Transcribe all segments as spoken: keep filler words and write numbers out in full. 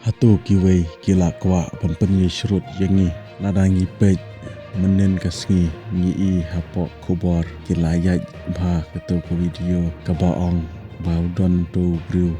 Hato kiwei ki la kwah ban pynïasyrut ïa ngi? Lada ngi peit mynnin ka sngi ngi i hapoh khubor ki la ïaid bha kato ka video kaba ong ba u don uto u briew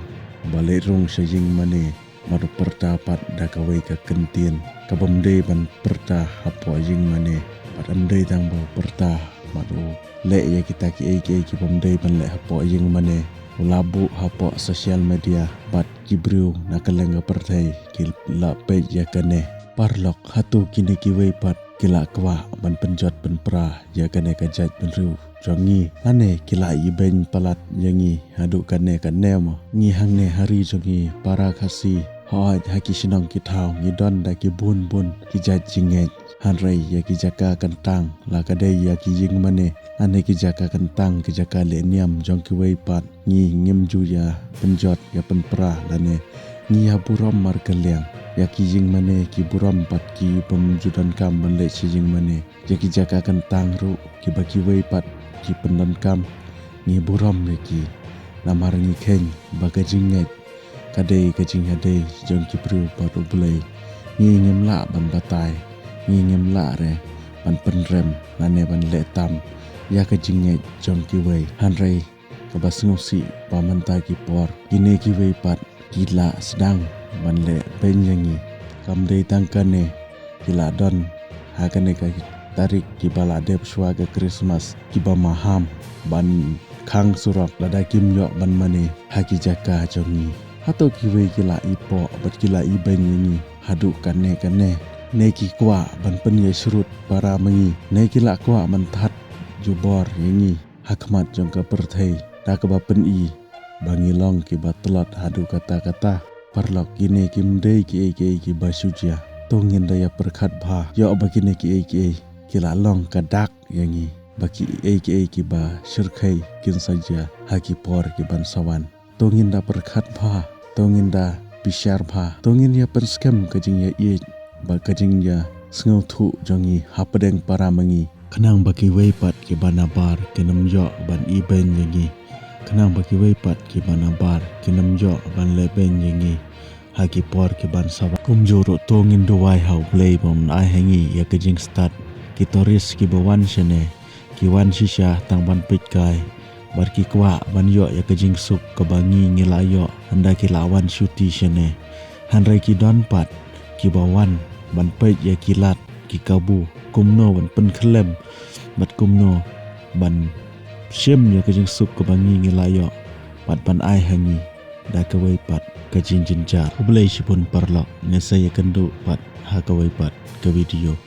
ba leit rung sha ïingmane, bad u pyrta pat da kawei ka kyntien kabym dei ban pyrta hapoh ïingmane. Bad ym dei tang ba u pyrta, bad u leh ïa kita kiei kiei kibym dei ban leh hapoh ïingmane. U la buh hapoh social media bad ki briew na kylleng ka pyrthei ki la peit ïa kane. Paralok, hato kine kiwei pat ki la kwah ban pynjot pynpra ïa kane ka jaitbynriew jong ngi, lane ki la ibeiñ palat ïa ngi haduh kane kane mo? Ngi hangne ha ri jong ngi para Khasi, hooid ha ki shnong ki thaw ngi don da ki bun bun ki jait jingngeit, hynrei ïa ki jaka kyntang, la ka dei ïa ki ïingmane lane ki jaka kyntang, ki jaka lehniam jong kiwei pat, ngi ngim ju ïa pynjot ïa pynpra lane ngi ïa burom markylliang. Ïa ki ïingmane ki burom pat, kibym ju donkam ban leit sha ïingmane. Ïa ki jaka kyntang ruh kiba kiwei pat ki pyndonkam, ngi burom ïa ki. Namar ngi kheiñ ba ka jingngeit ka dei ka jingïadei jong ki briew bad U Blei. Ngi ngim lah ban batai, ngi ngim lah re ban pynrem lane ban leh tam ïa ka jingngeit jong kiwei. Hynrei kaba sngewsih ba mynta ki por kine kiwei pat ki la sdang ban leh beiñ ïa ngi. Kam dei tang kane, ki la don ha kane ka tarik kiba la dep shuwa ka Christmas kiba maham ban khang surok lada kim ïoh ban mane ha ki jaka jong ngi. Hato kiwei ki la ipoh bad ki la ibeiñ ïa ngi haduh kane kane? Ne ki kwah ban pynïasyrut para ma ngi? Ne ki la kwah ban thad jubor ïa ngi ha khmat jong ka pyrthei da kaba pyni ba ngi long kiba tlot haduh katta katta? Paralok, kine kim dei kiei kiei kiba shu jia. To ngin da ïa pyrkhat bha, ïoh ba kine kiei kiei ki la long ka dak ïa ngi, ba kiei kiei kiba shyrkhei kin sa jia ha ki por kiban sa wan. To ngin da pyrkhat bha, to ngin da bishar bha, to ngin ïa pynskhem ka jingïaieit bad ka jingïasngewthuh jong ngi hapdeng para ma ngi, khnang ba kiwei pat kiba nabar kin ym ïoh ban ibeiñ ïa ngi, khnang ba kiwei pat kiba nabar kin ym ïoh ban leh beiñ ïa ngi ha ki por kiban sa wan. Kumjuh ruh to ngin duwai ha U Blei ba un ai ha ngi ïa ka jingstad. Ki tourist kiba wan shane ki wan shisha tang ban peitkai, bad ki kwah ban ïoh ïa ka jingsuk kaba ngi ngi la ïoh ynda ki la wan shuti shane. Hynrei ki don pat kiba wan ban peit ïa ki lad, ki kabu, kumno ban pynkhyllem bad kumno ban shim ïa ka jingsuk kaba ngi ngi la ïoh bad ban ai ha ngi da kawei pat ka jingjynjar. Khublei shibun paralok, ngin sa ïakynduh pat ha kawei pat ka video.